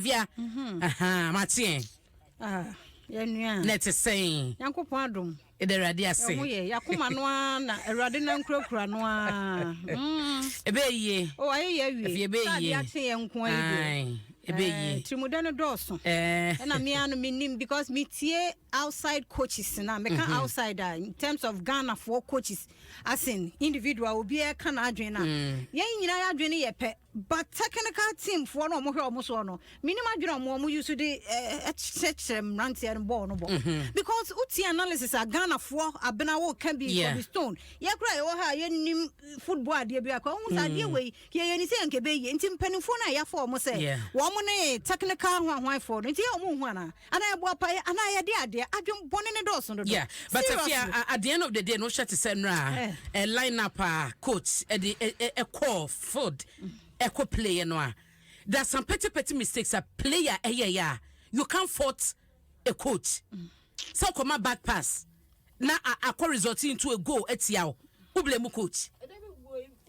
Via. Aha, mateɛ. Ah, yɛnua. Na ɛte sɛn? Nyankopɔn adom. Ɛda Awurade ase. Ɛho yɛ, yakoma no ara na Awurade na nkurakura no ara. Ɛbɛyɛ yie. Oh, ayɛ yɛ awie. Ɛfi ɛbɛyɛ yie. Sɛ adeɛ akye yɛn nko ara yi deɛ. Ɛbɛyɛ yie. Tirimudɛ no dɔɔso. Ɛna me ara no menim because metie outside coaches na meka outside a in terms of Ghanafoɔ coaches as in individual obiara ka n'adwene na yɛn nyinaa yɛ adwene yɛ pɛ. But technical team foɔ no a wɔhwɛ wɔn soɔ no, menim adwene a wɔn use de kyerɛkyerɛ mmeranteɛ no bɔɔl no bɔ. Because wotie analysis a Ghanafoɔ abena woka bi Kobe Stone, yɛ koraa yɛwɔ ha a yɛnim football adeɛ bi akɔ, wohu sɛ adeɛ wei yɛyɛ ne sɛ yɛnka ɛbɛyie. Nti mpanimfoɔ no a yɛafa wɔn sɛ wɔn ne technical hoahoafoɔ no, nti yɛ wɔn nhu anaa? Anaa yɛbɔ apaeɛ anaa yɛde adeɛ adwen bɔne no dɔɔso dodo. Yeah, but Seriously. Afia, at the end of the day no wohwɛ te sɛ nnora a line up a coach ɛde ɛkɔɔ field ɛkɔ play no a, there are some petty petty mistakes a player ɛyɛ yɛ a you can't fault a coach. Sɛ ɔkɔma bad pass na akɔ result into a goal atia wo, wo blame coach.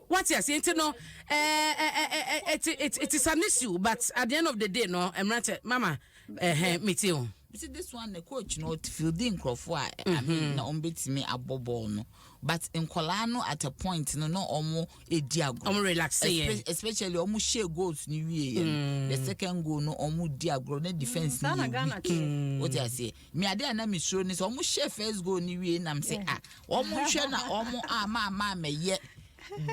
What ase nti no it is an issue, but at the end of the day no, mmerante mama ɛhɛn meti o. You see this one, the coach no fielding nkurɔfoɔ a, I mean, na wɔn betumi abɔ ball no, but nkɔlaa no at a point no na wɔn edi agorɔ. Wɔn relax yɛ. Especially wɔn hyɛ goals ni wie yɛ no, the second goal no, wɔn di agorɔ na defence ni Saa na yɛ Ghana weak. teɛ. O ti aseɛ, mi ade a na mi suro ni sɛ wɔn hyɛ first goal ni wie nam sɛ, ah, wɔn hwɛ na wɔn ama ama amɛyɛ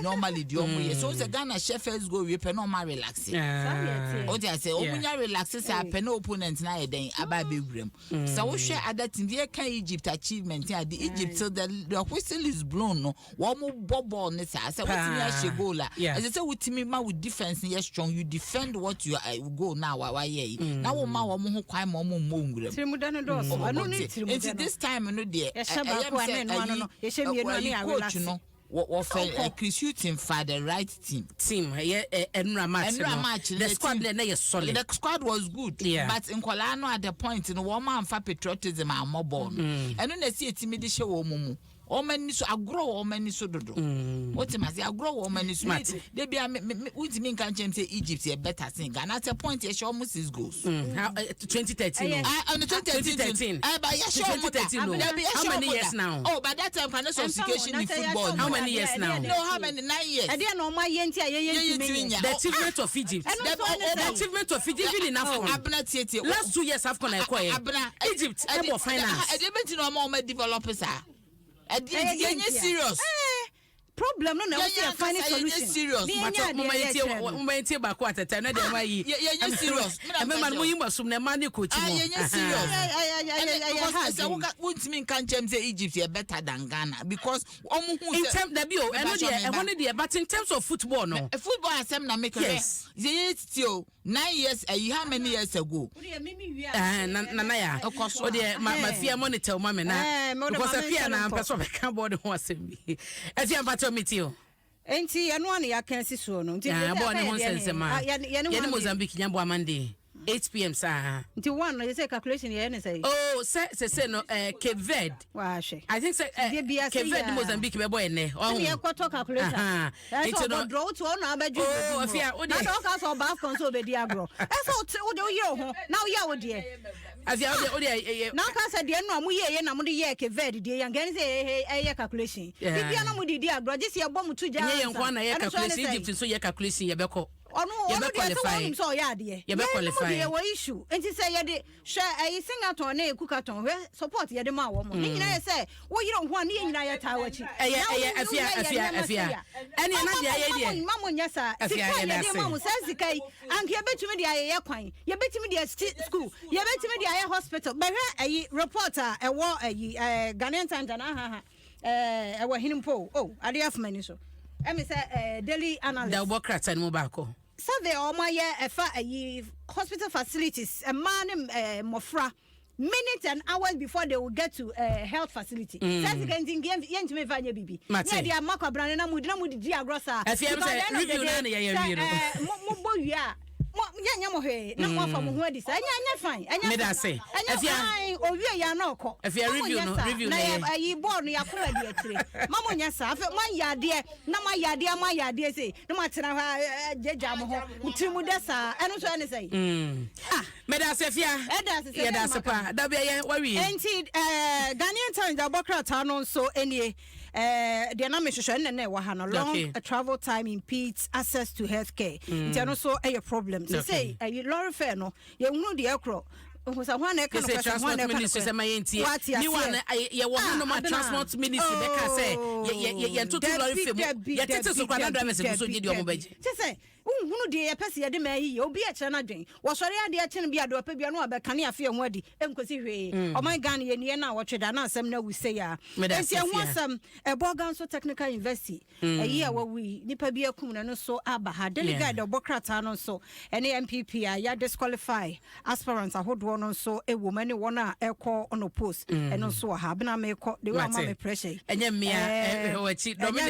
normally deɛ wɔn yɛ so sɛ Ghana hyɛ first goal wie pɛ na wɔn relax. Saa na ɛteɛ. O ti ase, wɔn nya relax sɛ apɛ na opponent na ayɛ dɛn aba abɛwura mu. Sɛ wohwɛ other teams, yɛ ka Egypt achievement a, the Egypt till the whistle is blown no, wɔn bɔ ball ne saa sɛ wotumi ahyɛ goal a, ɛsɛ sɛ wotumi ma wo defence no yɛ strong. You defend what you goal na wa wayɛ yi na wɔn ma wɔn ho kwan ma wɔn mmɔ nwura mu. Tirimudɛ no dɔɔso. Ɛno ne tirimudɛ Nti no. this time no deɛ, Yɛhyɛ ɛyɛ baako a sɛ na ɛno ano no, yɛhyɛ mmienu a ne ɛyi yɛ coach arelax. no wɔfɛ Ɔkɔ. Chris Hughton fa the right team. Team ɛyɛ ɛnura match Ɛnura no match no, the the squad team- na ɛnɛ yɛ solid. The squad was good. But nkɔlaa no at the point no, wɔn amfa patriotism ammɔ ball no. Ɛno na esi etimi de hyɛ wɔn mu. Wɔn ani so agorɔ wɔ wɔn ani so dodo. Wote ma se agorɔ wɔ wɔn ani so. Mate. Debi a me me me wontumi nka nkyɛn sɛ Egypt yɛ better sen Ghana. At a point yɛhyɛ wɔn six goals. How, 2013 no. Ah, on the 2013. 2013. Eh, but yɛhyɛ wɔn da. 2013 no. Dabi, yɛhyɛ How many wɔn da. years now? Oh, by that time, can sophistication in football. How many years now? No, how many? 9 years. Ɛdeɛ na ɔmo ayɛ nti a yɛyɛ Yɛyɛ ntumi ntumi nyɛ. nyɛ. The achievement of Egypt. Ɛno nso ne The sɛ achievement of Egypt even in AFCON. Abena, tietie. Last 2 years AFCON ɛkɔ yɛ. Abena. Egypt ɛbɔ finals. Ɛdeɛ bɛ ti na ɔmo develop saa. Ɛdeɛ Ɛyɛ nti yɛnyɛ deɛ nti a. serious. Problem no na ɛwɔ sɛ Yɛnyɛ yɛ find ankasa, yɛnyɛ solution. serious. Ne yɛnyɛ Mama adeɛ yɛtie yɛkyerɛ no. mama yɛtie baako atɛtɛ no deɛ ma yi. Yɛnyɛ serious. Me na Ɛmɛma meka no mo yi mo sum na ɛma ne coach Ah, mo. yɛnyɛ serious. Ɛyɛ Ɛnɛ, because ha sɛ adwene. woka wontumi nka nkyɛn sɛ Egypt yɛ better than Ghana because ɔmo hu In sɛ term dabi o, ɛno Mepa deɛ kyɛw, ɛhɔ meba. ne deɛ, but in terms of football no. Football asɛm na meka. Yes. Yɛ yɛ ti o, 9 years ɛyi, how many years ago? Na nana ya Ɛkɔ so o deɛ ma fia monitor ma me na Me wode because ma me afia nhyɛ na no mpɛ sɛ ɔbɛka bɔɔde ho asɛm bi. Afia, mpakyɛw, mi ti o. Nti ɛno ano yɛaka asi soɔ no nti Ah, sɛ bɔɔl ne aka ho yɛ deɛ nsɛnsɛm Ah, a yɛne yɛne one. Mozambique nyabɔ amande 8 p.m. saa. Nti one no yɛ sɛ calculation yɛyɛ ne sɛ Oh, sɛ no Cape Verde. Wahwɛ. I think sɛ Deɛ bia sɛ Cape Verde yɛ a- Mozambique bɛbɔ ɛnɛ. Ɛne yɛkɔtɔ calculator. Aha. Ɛsɛ Nti no- ɔbɔdorɔ wote ɔno abɛdwe. Oh, afia, wode- Na sɛ woka sɛ ɔba AFCON sɛ ɔbɛdi agorɔ, ɛsɛ wote wode woyɛ wo ho na woyɛ wo deɛ. Afia, wode ɛyɛ. Na woka sɛ deɛ no a moyɛɛyɛ na mode yɛɛ Cape Verde deɛ yɛnka ne sɛ ɛyɛ calculation. Bibia na mode di agorɔ gye sɛ yɛbɔ mo to gya. Ɛnyɛ yɛn nko ara na yɛ Ɛno nso ɛne calculation. sɛ- Egypt nso yɛ calculation, yɛbɛkɔ. Ɔno Yɛbɛ deɛ sɛ qualify. wɔnim sɛ ɔyɛ adeɛ. Yɛbɛ Yɛn no mu qualify. deɛ wɔ issue nti sɛ yɛde hwɛ ɛyi singaton ne ekukaton, hwɛ support yɛde maa wɔn mo ne nyinaa yɛ sɛ woyere wo ho a ne yɛ nyinaa yɛ taa w'akyi. Ɛyɛ Na ɛyɛ afia, woyɛ afia, nneɛma afia. sei a, Ɛne ɛna deɛ ayɛ deɛ. Ma mo nyɛ saa. Afia, Sika a yɛda yɛde ase. ma mo saa sika yi, anka yɛbɛtumi de ayɛyɛ kwan, yɛbɛtumi de asi school, yɛbɛtumi de ayɛ hospital. Bɛhwɛ ɛyi report a ɛwɔ ɛyi Ghanaian Times ana ahaha ɛwɔ hene mpo o adeɛ afoma ni so ɛmi sɛ Daily Analyst. Da wobɔ krataa no mu baako. Survey a wɔn ayɛ ɛfa ɛyi hospital facilities, mmaa ne mmɔfra, minutes and hours before they will get to health facility. Sɛ sika nti yɛntumi nfa nyɛ bibi. Mate. Ní ɛdi ama kwabrane na mu di na mu di di agorɔ saa. Afei, Because sɛ at the end of the review day, naa na yɛyɛ sɛ, wie no. Mo bɔ wie a. Mo yɛnyɛ mo hwee na mo afa mo ho adi saa. Ɛnyɛ fine, ɛnyɛ Meda fine. ase. Ɛnyɛ Afia. fine. Owie yɛ ana ɔkɔ. Afia, Ma mo review nyɛ no, saa. review na no yɛ yɛ. ayi bɔɔl no yɛakoma di akyire. Ma mo nyɛ saa. Afei mo ayɛ adeɛ na mo ayɛ adeɛ, mo ayɛ adeɛ sei na mo atena hɔ a gyagya mo ho, mo tiri mu dɛ saa. Ɛno nso ɛne sɛ ah. Meda ase, Afia. Ɛda ase sɛ yɛda dɛn ase maka. Paa dabi, ɛyɛ wawie. Nti Ghanaian Times abɔ krataa no nso nie. Deɛ na mehwehwɛ ɛnna na ɛwɔ ha no, long travel time impedes access to health care, nti ɛno nso ɛyɛ problem sɛ ɛyi lorry fare no, yɛhunu deɛ ɛkorɔ sɛ hwan na ɛka no yɛsɛ kwɛ sɛ transport hwan na ɛka no ministry kwɛ. sɛ ma yɛntie. Wate aseɛ. Ni wa no, yɛwɔ hanom a Abena. Transport ministry bɛka sɛ yɛntoto lorry fare mu, Dabi, yɛtete so dabi, koraa na dabi, drivers gu so gye deɛ ɔmo dabi. bɛgye. Kyɛ sɛ wohunu deɛ yɛpɛ sɛ yɛde ma ayi yɛ obi akyerɛ no adwen, wɔsɔre adeɛ kyene bi ade ɔpɛ bia na wabɛka ne afe ɛho adi, ɛnkɔsi hwee. Ɔman Ghana yɛniɛ no a wɔtwe da na asɛm no awu sei a. Meda enti ase, ɛho Fia. asɛm ɛbɔ ga nso, Technical University ɛyi a wawu yi, nipa bi akum no no so aba ha. Daily Yeah. Guide ɔbɔ krataa no nso, ɛne NPP a yɛ disqualify aspirants ahodoɔ no nso ɛwɔ mu, ɛne wɔn a ɛkɔ ɔno post, ɛno nso wɔ ha. Abena, mekɔ de wɔ ama Mate. me pressure yi. Ɛnyɛ mmea wɔ akyi. Ɛnyɛ.